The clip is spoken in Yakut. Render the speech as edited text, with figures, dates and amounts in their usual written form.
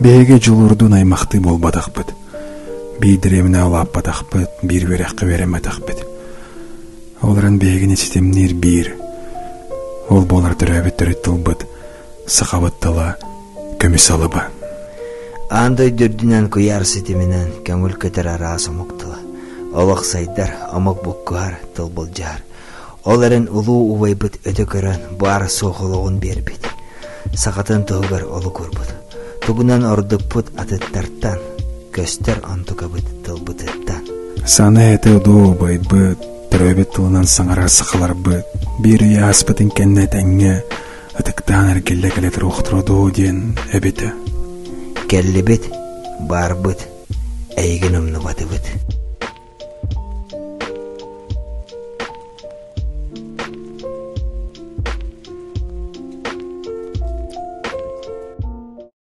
Биһиги дьулуурдуун аймахтыы буолбатахпыт. Биир дэриэбинэ улааппатахпыт, биир үөрэххэ үөрэммэтэхпит. Ол эрэн биһигини ситимниир биир. Ол буолар төрөөбүт төрүт тылбыт, сахабыт тыла, көмүс алыба. Аан дойду үрдүнэн куйаар ситиминэн көҥүл көтөр араас омук тыла. Олох сайдар, омук буккуһар, тыл былдьаһар. Ол эрэн улуу убайбыт өтө көрөн баар суох олоҕун биэрбит. Сахатын туһугар олук урбут. Тугунан ордукпут атыттартан, көстөр онтукабыт тылбытыттан. Сана этэ улуу убайбыт, төрөөбүт тылынан саҥарар сахаларбыт, биир үйэ ааспытын кэннэ тэҥҥэ ытыктаан эргиллэ кэлэ туруохтара дуу диэн эбитэ. Кэллибит, баарбыт, эйигин умнубатыбыт.